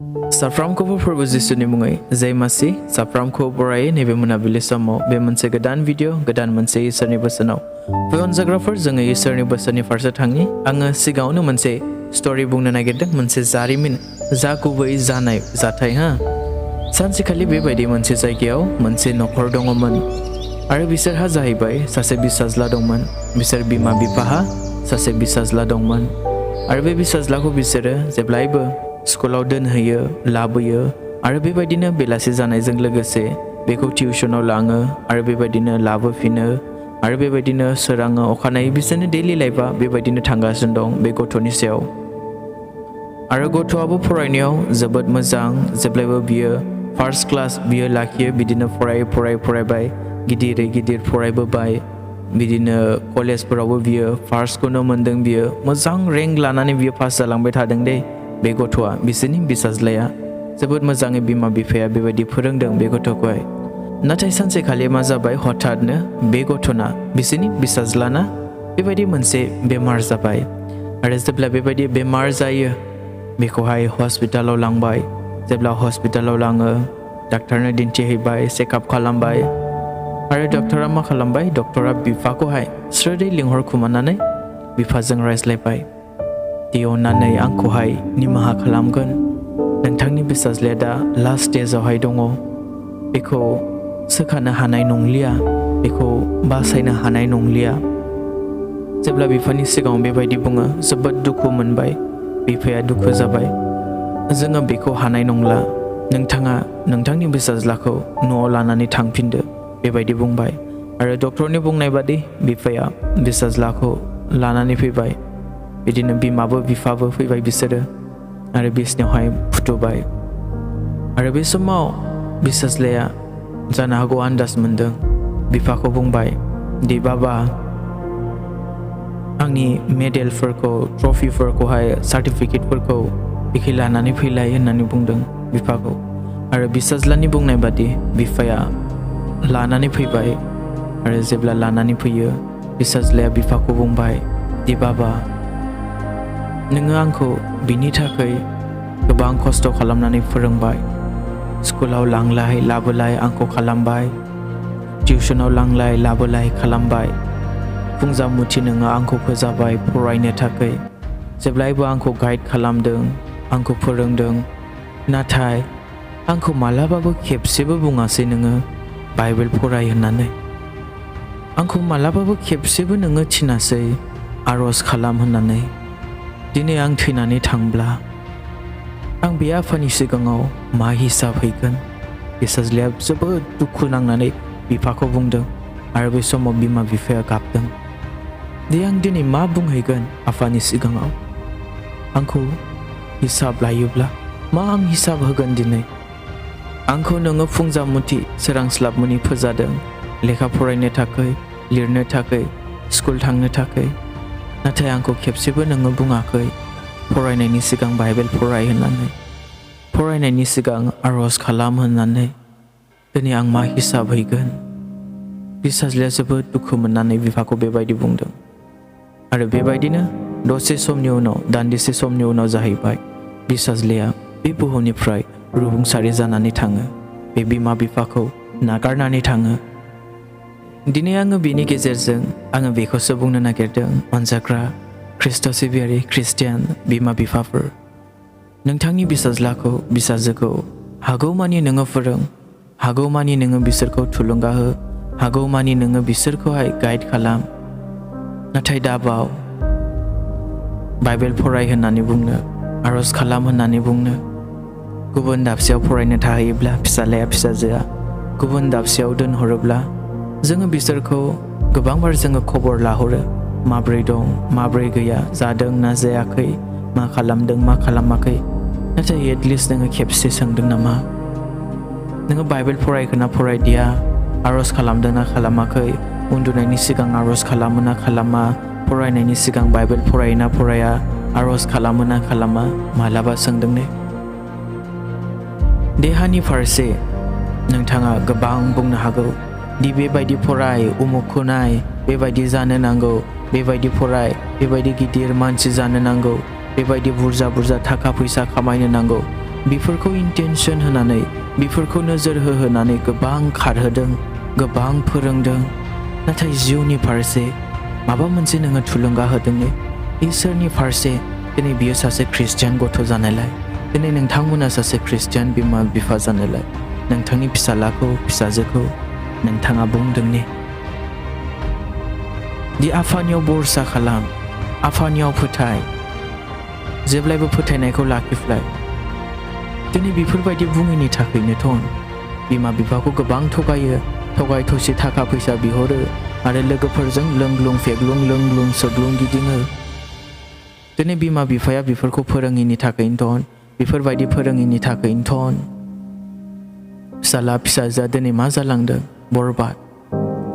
साफ्रामखौबो फोरबो जिसुनि मुङै जय मासि साफ्रामखौ बरायो नैबे मोनाबिलि समाव बे मोनसे गोदान भिडिअ गोदान मोनसे इसोरनि बोसोनाव बे अनजाग्राफोर जोङो इसोरनि बोसोननि फारसे थाङि आङो सिगाङावनो मोनसे स्टोरी बुंनो नागिरदों मोनसे जारिमिन जा गुबै जानाय जाथाय सानसेखालि बेबायदि मोनसे जायगायाव मोनसे नखर दङमोन आरो बिसोरहा जाहैबाय सासे बिसाज्ला दंमोन बिसोर बिमा बिफाहा सासे बिसाज्ला दंमोन आरो बे बिसाज्लाखौ बिसोरो जेब्लायबो स्कुलाव दोनहैयो लाबोयो आरो बेबायदिनो बेलासि जानायजों लोगोसे बेखौ टिउसनाव लाङो आरो बेबायदिनो लाबोफिनो आरो बेबायदिनो सोराङो अखानायै बिसोरनि डेलि लाइफआ बेबायदिनो थांगासिनो दं बे गथ'नि सायाव आरो गथ'आबो फरायनायाव जोबोद मोजां जेब्लायबो बियो फार्स्ट क्लास बियो लाखियो बिदिनो फरायबाय गिदिरै गिदिर फरायबोबाय बिदिनो कलेजफोरावबो बियो फार्स्टखौनो मोनदों बियो मोजां रेंक लानानै बियो पास जालांबाय थादों दे बे गथ'आ बिसोरनि बिसाज्लाया जोबोद मोजाङै बिमा बिफाया बेबायदि फोरोंदों बे गथ'खौहाय नाथाय सानसेखालि मा जाबाय हठाथनो बे गथ'ना बिसोरनि बिसाज्लाना बेबायदि मोनसे बेमार जाबाय आरो जेब्ला बेबायदि बेमार जायो बेखौहाय हस्पिटालाव लांबाय जेब्ला हस्पिटालाव लाङो डाक्टारनो दिन्थिहैबाय चेकआप खालामबाय आरो डक्टरा मा खालामबाय डक्टरा बिफाखौहाय स्रोदै लिंहरखुमानानै बिफाजों रायज्लायबाय दे अननानै आंखौहाय निमाहा खालामगोन नोंथांनि बिसाज्लाया दा लास्ट स्टेजावहाय दङ बेखौ सोखानो हानाय नंलिया बेखौ बासायनो हानाय नंलिया जेब्ला बिफानि सिगाङाव बेबायदि बुङो जोबोद दुखु मोनबाय बिफाया दुखु जाबाय जोङो बेखौ हानाय नंला नोंथाङा नोंथांनि बिसाज्लाखौ न'आव लानानै थांफिनदो बेबायदि बुंबाय आरो डक्टरनि बुंनाय बादि बिफाया बिसाज्लाखौ लानानै फैबाय बिदिनो बिमाबो बिफाबो फैबाय बिसोरो आरो बिसनायावहाय फुथुबाय आरो बे समाव बिसाज्लाया जानो हागौ आन्दाज मोनदों बिफाखौ बुंबाय दे बाबा आंनि मेडेलफोरखौ ट्रफिफोरखौहाय सार्टिफिकेटफोरखौ बेखै लानानै फैलाय होननानै बुंदों बिफाखौ आरो बिसाज्लानि बुंनाय बादि बिफाया लानानै फैबाय आरो जेब्ला लानानै फैयो बिसाज्लाया बिफाखौ बुंबाय दे बाबा नोङो आंखौ बिनि थाखाय गोबां खस्थ' खालामनानै फोरोंबाय स्कुलाव लांलाय लाबोलाय आंखौ खालामबाय टिउसनाव लांलाय लाबोलाय खालामबाय फुंजामुथि नोङो आंखौ फोजाबाय फरायनो थाखाय जेब्लायबो आंखौ गाइड खालामदों आंखौ फोरोंदों नाथाय आंखौ मालाबाबो खेबसेबो बुङासै नोङो बाइबेल फराय होननानै आंखौ मालाबाबो खेबसेबो नोङो थिनासै आर'ज खालाम होननानै दिनै आं थैनानै थांब्ला आं बे आफानि सिगाङाव मा हिसाब हैगोन बिसाज्लाया जोबोद दुखु नांनानै बिफाखौ बुंदों आरो बे समाव बिमा बिफाया गाबदों दे आं दिनै मा बुंहैगोन आफानि सिगाङाव आंखौ हिसाब लायोब्ला मा आं हिसाब होगोन दिनै आंखौ नोङो फुंजामुथि सोरांस्लाबमोनि फोजादों लेखा फरायनो थाखाय लिरनो थाखाय स्कुल थांनो थाखाय नाथाय आंखौ खेबसेबो नोङो बुङाखै फरायनायनि सिगां बाइबेल फराय होननानै फरायनायनि सिगां आर'ज खालाम होननानै दिनै आं मा हिसाब हैगोन बिसाज्लाया जोबोद दुखु मोननानै बिफाखौ बेबायदि बुंदों आरो बेबायदिनो दसे समनि उनाव दान्दिसे समनि उनाव जाहैबाय बिसाज्लाया बे बुहुमनिफ्राय रुंसारि जानानै थाङो बे बिमा बिफाखौ नागारनानै थाङो दिनै आङो बेनि गेजेरजों आङो बेखौसो बुंनो नागिरदों अनजाग्रा ख्रिस्ट' सिबियारि ख्रिस्टियान बिमा बिफाफोर नोंथांनि बिसाज्लाखौ बिसाजोखौ हागौमानि नोङो फोरों हागौमानि नोङो बिसोरखौ थुलुंगा हो हागौमानि नोङो बिसोरखौहाय गाइड खालाम नाथाय दाबाव बाइबेल फराय होननानै बुंनो आर'ज खालाम होननानै बुंनो गुबुन दाबसेयाव फरायनो थाहैयोब्ला फिसाज्लाया फिसाजोआ गुबुन दाबसेयाव दोनहरोब्ला जोङो बिसोरखौ गोबांबार जोङो खबर लाहरो माब्रै दं माब्रै गैया जादों ना जायाखै मा खालामदों मा खालामाखै नाथाय एटलिस्ट नोङो खेबसे सोंदों नामा नोङो बाइबेल फरायखो ना फरायदिया आर'ज खालामदों ना खालामाखै उन्दुनायनि सिगां आर'ज खालामो ना खालामा फरायनायनि सिगां बाइबेल फरायो ना फराया आर'ज खालामो ना खालामा मालाबा सोंदों ने देहानि फारसे नोंथाङा गोबां बुंनो हागौ दि बेबायदि फराय उमुखखौ नाय बेबायदि जानो नांगौ बेबायदि फराय बेबायदि गिदिर मानसि जानो नांगौ बेबायदि बुरजा बुरजा थाखा फैसा खामायनो नांगौ बेफोरखौ इन्टेनसन होनानै बेफोरखौ नोजोर होनानै गोबां खारहोदों, गोबां फोरोंदों। नाथाय जिउनि फारसे माबा मोनसे नोङो थुलुंगा होदों ने? इसोरनि फारसे दिनै बियो सासे ख्रिस्टियान गथ' जानायलाय, दिनै नोंथांमोना सासे ख्रिस्टियान बिमा बिफा जानायलाय नोंथांनि फिसालाखौ फिसाजोखौ नोंथाङा बुंदों ने? दि आफानियाव बरसा खालाम, आफानियाव फोथाय, जेब्लायबो फोथायनायखौ लाखिफ्लाय। दिनै बेफोरबायदि बुङैनि थाखायनोथ' बिमा बिफाखौ गोबां थगायो, थगाय थसि थाखा फैसा बिहरो आरो लोगोफोरजों लोंग्लुं फेग्लुं लोंग्लुं सोग्लुं गिदिङो। दिनै बिमा बिफाया बेफोरखौ फोरोङैनि थाखायनोथ', बेफोरबायदि फोरोङैनि थाखायनोथ' फिसाला फिसाजोआ दिनै मा जालांदों? बरबाद।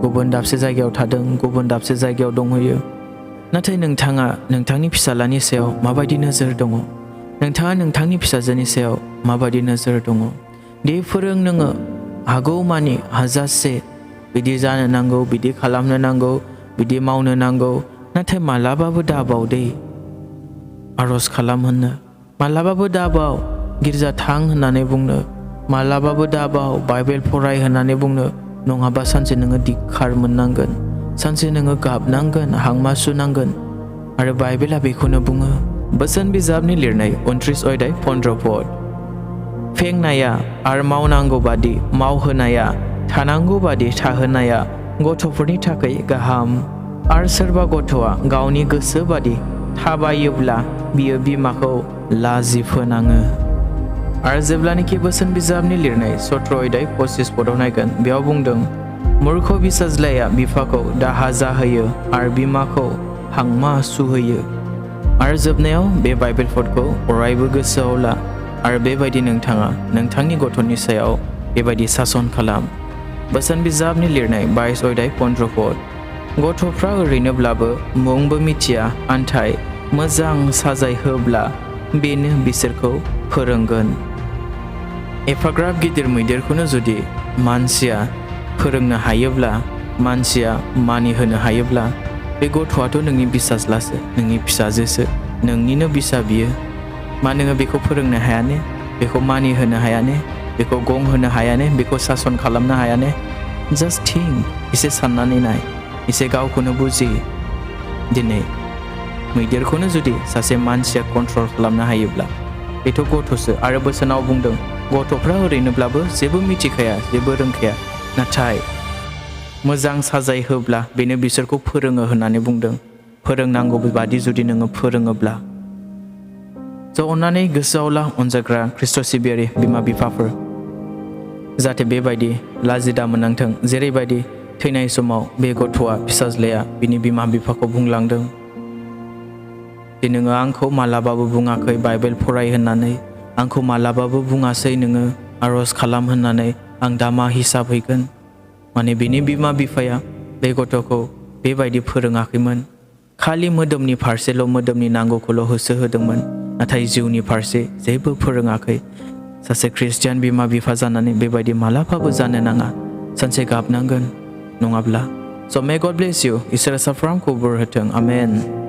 गुबुन दाबसे जायगायाव थादों, गुबुन दाबसे जायगायाव दंहैयो। नाथाय नोंथाङा नोंथांनि फिसालानि सायाव माबायदि नोजोर दङ? नोंथाङा नोंथांनि फिसाजोनि सायाव माबायदि नोजोर दङ? दे फोरों नोङो हागौमानि हाजासे बिदि जानो नांगौ, बिदि खालामनो नांगौ, बिदि मावनो नांगौ। नाथाय मालाबाबो दाबाव दे आरज खालाम होननो, मालाबाबो दाबाव गिर्जा थां होननानै बुंनो, मालाबाबो दाबाव बाइबेल फराय होननानै बुंनो। नङाबा सानसे नोङो धिक्कार मोननांगोन, सानसे नोङो गाबनांगोन, हांमा सुनांगोन। आरो बाइबेला बेखौनो बुङो। बोसोन बिजाबनि लिरनाय 29 अध्याय 15 पद। फेंनाया आरो मावनांगौ बादि मावहोनाया, थानांगौ बादि थाहोनाया गथ'फोरनि थाखाय गाहाम। आरो सोरबा गथ'आ गावनि गोसो बादि थाबायोब्ला बियो बिमाखौ लाजि फोनाङो। आरो जेब्लानोखि बोसोन बिजाबनि लिरनाय 17 अध्याय 25 पदआव नायगोन, बेयाव बुंदों मूर्ख फिसाज्लाया बिफाखौ दाहा जाहोयो आरो बिमाखौ हांमा सुहोयो। आरो जोबनायाव बे बाइबेल पदखौ अरायबो गोसोआव ला आरो बेबायदि नोंथाङा नोंथांनि गथ'नि सायाव बेबायदि सासन खालाम। बोसोन बिजाबनि लिरनाय 22 अध्याय 15 पद। गथ'फ्रा ओरैनोब्लाबो मुंबो मिथिया, आन्थाय मोजां साजाय होब्ला बेनो बिसोरखौ फोरोंगोन। एफाग्राब गिदिर मैदेरखौनो जुदि मानसिया फोरोंनो हायोब्ला, मानसिया मानिहोनो हायोब्ला, बे गथ'आथ' नोंनि फिसाज्लासो, नोंनि फिसाजोसो, नोंनिनो बिसा बियो। मा नोङो बेखौ फोरोंनो हाया ने? बेखौ मानिहोनो हाया ने? बेखौ गं होनो हाया ने? बेखौ सासन खालामनो हाया ने? जास्ट थिंक, एसे साननानै नाय, एसे गावखौनो बुजि। दिनै मैदेरखौनो जुदि सासे मानसिया कन्ट्रल खालामनो हायोब्ला, बेथ' गथ'सो। आरो बोसोनाव बुंदों गथ'फ्रा ओरैनोब्लाबो जेबो मिथिखाया, जेबो रोंखाया, नाथाय मोजां साजाय होब्ला बेनो बिसोरखौ फोरोङो होननानै बुंदों। फोरोंनांगौ बादि जुदि नोङो फोरोङोब्ला। अन्नानै गोसोआव ला अनजाग्रा ख्रिस्ट' सिबियारि बिमा बिफाफोर, जाहाथे बेबायदि लाजिदा मोननांथों। जेरैबायदि थैनाय समाव बे गथ'आ, फिसाज्लाया बिनि बिमा बिफाखौ बुंलांदों दि नोङो आंखौ मालाबाबो बुङाखै बाइबेल फराय होननानै, आंखौ मालाबाबो बुङासै नोङो आरज खालाम होननानै, आं दा मा हिसाब हैगोन? माने बिनि बिमा बिफाया बे गथ'खौ बेबायदि फोरोङाखैमोन। खालि मोदोमनि फारसेल', मोदोमनि नांगौखौल' होसोहोदोंमोन, नाथाय जिउनि फारसे जेबो फोरोङाखै। सासे ख्रिस्टियान बिमा बिफा जानानै बेबायदि मालाबाबो जानो नाङा। सानसे गाबनांगोन नङाब्ला। So may God bless you. इसोरा साफ्रोमखौ बोर होथों। आमेन।